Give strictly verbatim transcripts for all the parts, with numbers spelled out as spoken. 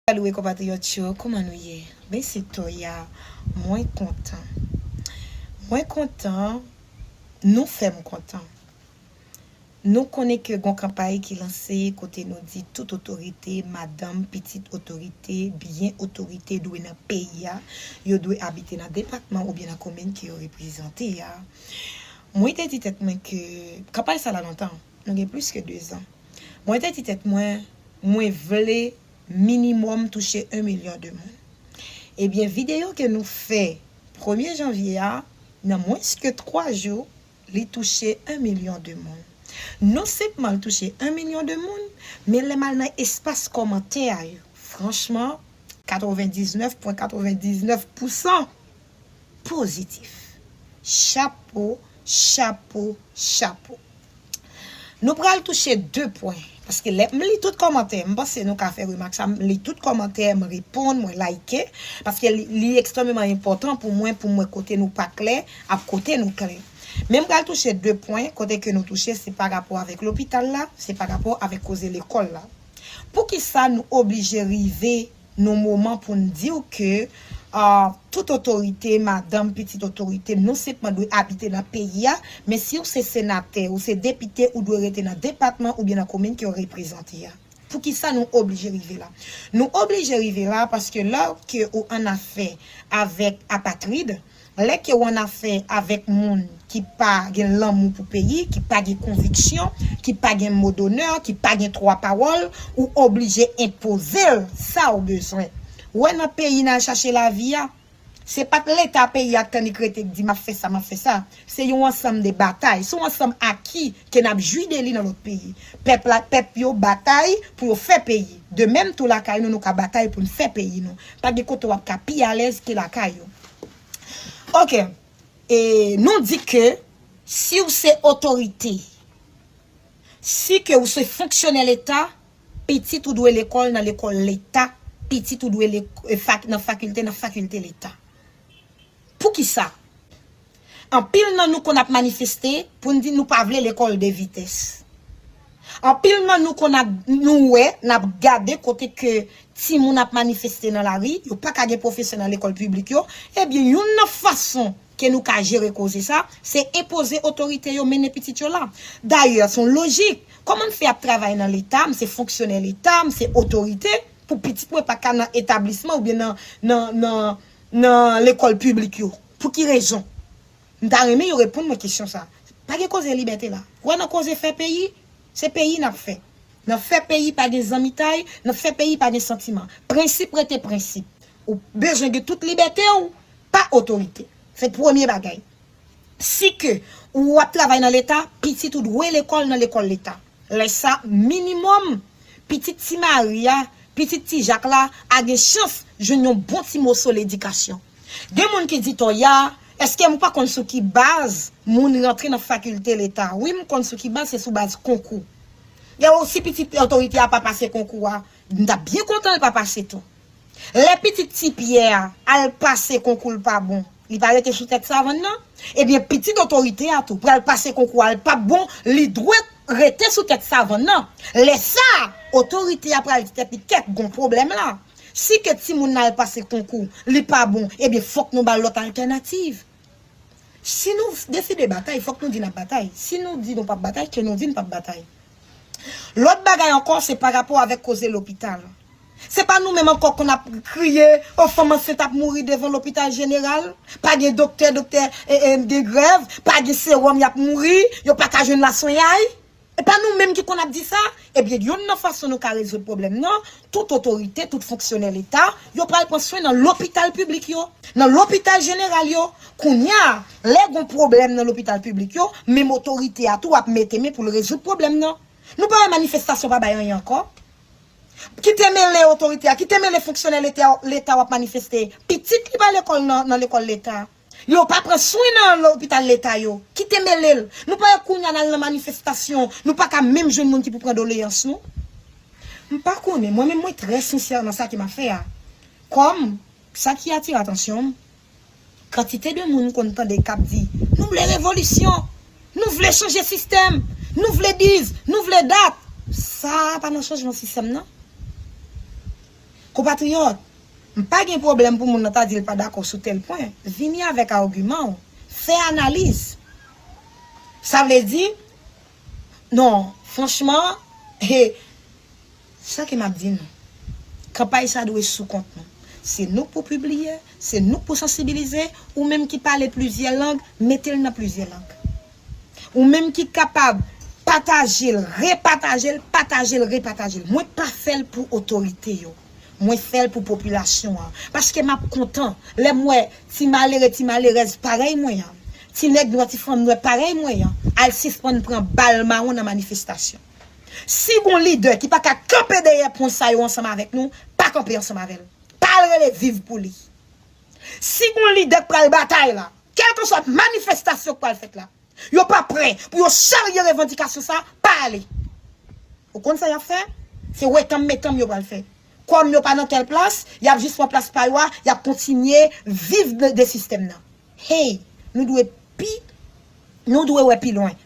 Salut konpatriyòt yo, kòman nou ye? Ben se Toya, mwen kontan. Mwen kontan, nou fè m kontan. Nou konnen ke gon kanpay ki lanse kote nou di tout otorite, madanm, pitit otorite, byen otorite dwe nan peyi a, yo dwe abite nan depatman oubyen nan komin ke yo reprezante a. Mwen te di tèt mwen ke kanpay sa la lontan, nou gen plis ke dezan. Mwen te di tèt mwen, mwen vle minimòm touche yon milyon de moun. Ebyen, videyo ke nou fè premye janvye a, nan mwens ke twa jou, li touche yon milyon de moun. Non sèlman l touche yon milyon de moun, men lè m al nan espas kòmantè a yo, franchman, katrevendiznèf pwen katrevendiznèf pousan pozitif. Chapo, chapo, chapo. Nou pral touche de pwen. Paske lè m li tout kòmantè, m panse nou ka fè remak sa, m li tout kòmantè, m reponn, mwen like, paske li, li ekstrèmeman enpòtan pou mwen, pou m wè kote nou pa klè, ak kote nou klè. Men m pral touche de pwen, kote ke nou touche, se pa rapò avèk lopital la, se pa rapò avèk koze lekòl la. Poukisa nou oblije rive nan moman pou n di w ke, ah, tout otorite, madanm, pitit otorite, non sèlman dwe abite nan peyi a, men si w se senatè, ou se depite, ou dwe rete nan depatman oubyen nan komin ke w reprezante a? Poukisa nou oblije rive la? Nou oblije rive la paske lè ke ou an afè avèk apatrid, lè ke w an afè avèk moun ki pa gen lanmou pou peyi, ki pa gen konviksyon, ki pa gen mo donè, ki pa gen twa pawòl, ou oblije enpoze l sa w bezwen. Ou wè nan peyi n al chache lavi a, se pa t leta peyi a k annik rete k di m ap fè sa, m ap fè sa. Se yon ansanm de batay, se yon ansanm aki ke n ap jwi de li nan lòt peyi. Pèp la, pèp yo batay pou yo fè peyi. De menm tou lakay nou, nou ka batay pou n fè peyi nou. Pa gen kote w ap ka pi alèz ke lakay ou. Oke. E nou di ke si w se otorite, si ke w se fonksyonè leta, pitit ou dwe lekòl nan lekòl leta, pitit ou dwe lek- e, fak- nan fakilte nan fakilte leta. Poukisa? Anpil nan nou konn ap manifeste pou n di nou pa vle lekòl de vitès. Anpil nan nou konn ap, nou wè, n ap gade kote ke timoun ap manifeste nan lari, yo pa ka gen pwofesè nan lekòl piblik yo, ebyen, youn nan fason ke nou ka jere koze sa, se enpoze otorite yo mennen pitit yo la. Dayè, se yon lojik. Kòman m fè ap travay nan leta, m se fonksyonè leta, m se otorite, pou pitit mwen pa ka nan etablisman oubyen nan, nan, nan, nan lekòl piblik yo? Pou ki rezon? M ta renmen yo reponn mwen kesyon sa. Pa gen koze libète la. Ou wè nan koze fè peyi, se peyi n ap fè. Nan fè peyi pa gen zanmitay, nan fè peyi pa gen santiman. Prensip rete prensip. Ou bezwen gen tout libète w pa otorite. Se premye bagay. Si ke ou ap travay nan leta, pitit ou dwe lekòl nan lekòl leta. Lè sa, minimòm, pitit Ti Mari a, pitit Ti Jak la, a gen chans jwenn yon bon ti moso ledikasyon. Gen moun ki di, Toya, èske ou pa konn sou ki baz moun rantre nan fakilte leta? Wi, m konn sou ki baz, se sou baz konkou. Gen osi pitit otorite a pa pase konkou a, m t ap byen kontan l pa pase tou. Lè pitit Ti Pyè a al pase konkou l pa bon, li pa rete sou tèt savann nan? Ebyen, pitit otorite a tou pral pase konkou a, l p ap bon, li dwe rete sou tèt savann nan. Lè sa a, otorite a pral di tèt li, kèt, gon pwoblèm la. Si ke timoun nan al pase konkou, li pa bon, ebyen, fòk nou ba l lòt altènativ. Si nou deside batay, fòk nou di n ap batay. Si nou di nou p ap batay, ke nou di n p ap batay. Lòt bagay ankò, se pa rapò avèk koze lopital. Se pa nou menm ankò konn ap kriye, o, fanm ansent ap mouri devan lopital jeneral, pa gen doktè, doktè, e, e, gen grèv, pa gen sewòm, y ap mouri, yo pa ka jwenn laswenyay. E pa nou menm ki konn ap di sa? Ebyen, youn nan fason nou ka rezoud pwoblèm nan, tout otorite, tout fonksyonè leta, yo pral pran swen nan lopital piblik yo, nan lopital jeneral yo. Kounye a, lè gon pwoblèm nan lopital piblik yo, menm otorite a tou ap mete men pou l rezoud pwoblèm nan. Nou pa wè manifestasyon pa bay anyen ankò? Kite mele otorite a, kite mele fonksyonè leta, leta w ap manifeste. Pitit li pa lekòl nan, nan lekòl leta. Yo pa pran swen nan lopital leta yo. Kite mele l. Nou pa wè kounye a n al nan manifestasyon, nou pa ka menm jwenn moun ki pou pran doleyans nou? M pa konnen, mwen menm mwen trè sensè nan sa ke m ap fè a. Kòm sa ki atire atansyon m, kantite de moun m konn tande k ap di, nou vle revolisyon, nou vle chanje sistèm, nou vle dis, nou vle dat. Sa pa nan chanjman sistèm nan. Konpatriyòt, m pa gen pwoblèm pou moun nan ta di l pa dakò sou tèl pwen. Vini avèk agiman w. Fè analiz. Sa vle di, non, franchman, he, sa ke m ap di nou. Kanpay sa dwe sou kont nou. Se nou k pou pibliye, se nou k pou sansibilize, ou menm ki pale plizyè lang, mete l nan plizyè lang. Ou menm ki kapab pataje l, repataje l, pataje l, repataje l. Mwen pa fè l pou otorite yo. Mwen fè l pou popilasyon an. Paske m ap kontan lè m wè ti malere, ti malerèz parèy mwen an, ti nèg nwè, ti fanm nwè parèy mwen an, al sispann pran bal mawon nan manifestasyon. Si gon lidè ki pa ka kanpe dèyè pwen sa yo ansanm avèk nou, pa kanpe ansanm avè l. Pa al rele viv pou li. Si gon lidè k pral batay la, kèlkeswa manifestasyon k pral fèt la, yo pa prè pou yo charye revandikasyon sa, pa ale. Ou konn sa y ap fè? Se wetanm metanm yo pral fè. Kòm yo pa nan tèl plas, y ap jis pran plas pa yo a, y ap kontinye viv de, de sistèm nan. Hey, nou dwe pi, nou dwe wè pi lwen.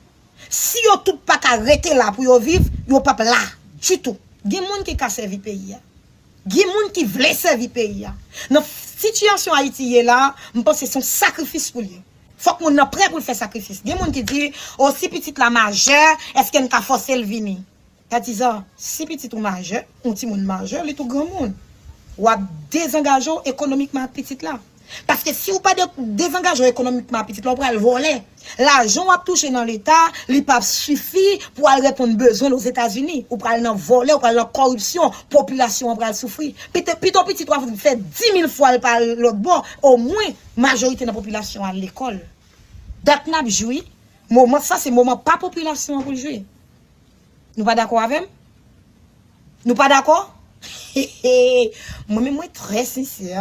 Si yo tout pa ka rete la pou yo viv, yo p ap la ditou. Gen moun ki ka sèvi peyi a. Gen moun ki vle sèvi peyi a. Nan sitiyasyon Ayiti ye la, m panse se yon sakrifis pou l ye. Fòk moun nan prè pou l fè sakrifis. Gen moun ki di, o, si pitit la majè, èske n ka fòse l vini? Patizan, si pitit ou majè, yon timoun majè, li tou granmoun. W ap dezangaje w ekonomikman ak pitit la. Paske si w pa de, dezangaje w ekonomikman ak pitit la, w pral vòlè. Lajan w ap touche nan Leta, li p ap sifi pou al reponn bezwen l Ozetazini. Ou pral nan vòlè, ou pral nan kòripsyon, popilasyon an pral soufri. Pito, pito pitit w ap fè dimil fwa l pa al lòt bò, omwen majorite nan popilasyon an al lekòl. Dat n ap jwi, moman sa se moman pa popilasyon an pou l jwi. Nou pa dakò avè m? Nou pa dakò? Mwen menm mwen trè sensè.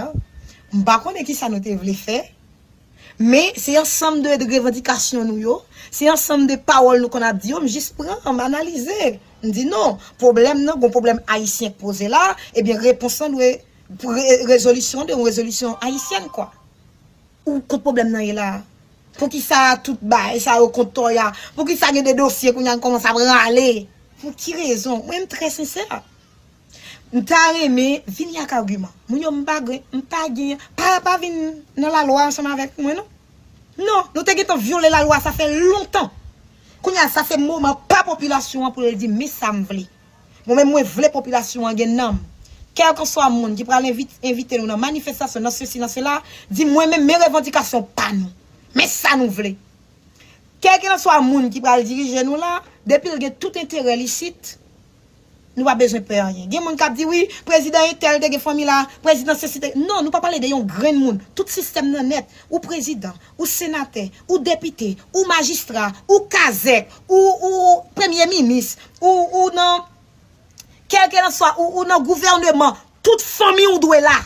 M pa konnen kisa nou te vle fè. Men se ansanm de revandikasyon nou yo, se ansanm de pawòl nou konn ap di yo, m jis pran, m analize. M di non, pwoblèm nan, gon pwoblèm ayisyen k poze la, ebyen repons lan dwe, re, rezolisyon de yon rezolisyon ayisyèn kwa. Ou kot pwoblèm nan ye la? Poukisa tout bagay sa yo kont Toya? Poukisa gen de dosye kounye a n kòmanse ap rale? Pou ki rezon? Mwen m trè sensè. M ta renmen vini ak agiman. Moun yo m pa gen, m pa gen, pa, pa vin nan lalwa ansanm avèk mwen non. Non, nou te gentan vyole lalwa sa fè lontan. Kounye a sa se moman pa popilasyon an pou l di men sa m vle. Mwen menm mwen vle popilasyon an gen nanm. Kèlkanswa moun ki pral envit, envite nou nan manifestasyon, nan sesi, nan sela, di mwen menm men revandikasyon pa nou. Men sa nou vle. Kèlkanswa moun ki pral dirije nou la, depi l gen tout enterè lisit, nou pa bezwen pè anyen. Gen moun k ap di wi, prezidan entèl te gen fanmi la, prezidan sesi te, non, nou pa pale de yon grenn moun. Tout sistèm nan nèt, ou prezidan, ou senatè, ou depite, ou majistra, ou kazèk, ou, ou premye minis, ou, ou nan, kèlkelanswa, ou, ou nan gouvèneman, tout fanmi w dwe la.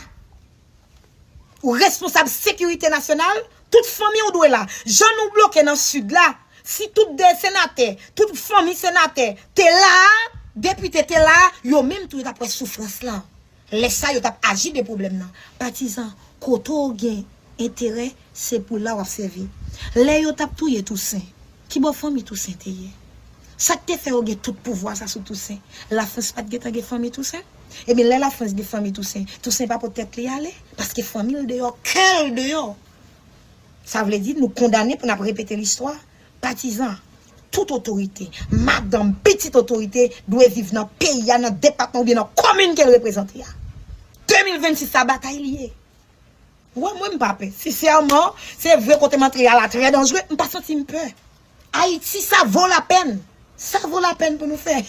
Ou responsab sekirite nasyonal, tout fanmi w dwe la. Jan nou bloke nan sid la, si tout de senatè, tout fanmi senatè te la, depite te la, yo menm tou yo t ap wè soufrans lan. Lè sa yo t ap aji de pwoblèm nan. Patizan, kote w gen enterè, se pou la w ap sèvi. Lè yo t ap touye Tousen, ki bò fanmi Tousen te ye? Sa k te fè yo gen tout pouvwa sa sou Tousen? Lafrans pa t gentan gen fanmi Tousen? Ebyen, lè Lafrans gen fanmi Tousen, Tousen pa pot tèt li ale, paske fanmi l deyò, kè l deyò. Sa vle di, nou kondane pou n ap repete listwa. Patizan, tout otorite, madanm, pitit otorite dwe viv nan peyi a, nan depatman oubyen nan komin ke l reprezante a. De mil vennsis sa batay li ye. Wè, mwen m pa pè. Sensèman, se vre kote m antre a la trè danjre, m pa santi m pè. Ayiti, sa vo lapèn. Sa vo lapèn pou nou fè.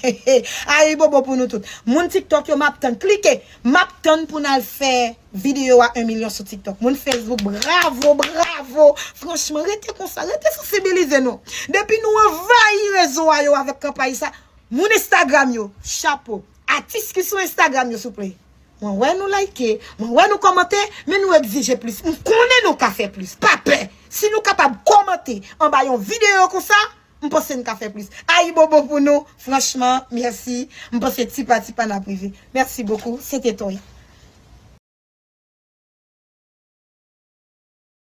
Ayibobo pou nou tout. Moun TikTok yo, m ap tann. Klike. M ap tann pou n al fè videyo a en milyon sou TikTok. Moun Facebook, bravo, bravo. Franchman, rete konsa, rete sansibilize nou. Depi nou anvayi rezo a yo avèk kanpay sa, moun Instagram yo, chapo. Atis ki sou Instagram yo, souple. Mwen wè nou like, mwen wè nou kòmante, men nou egzije plis. M konnen nou ka fè plis. Pa pè. Si nou kapab kòmante anba yon videyo konsa, m panse n ka fè plis. Ayibobo pou nou. Franchman, mèsi. M panse ti pa ti pa n ap rive. Mèsi bokou. Se te Toya.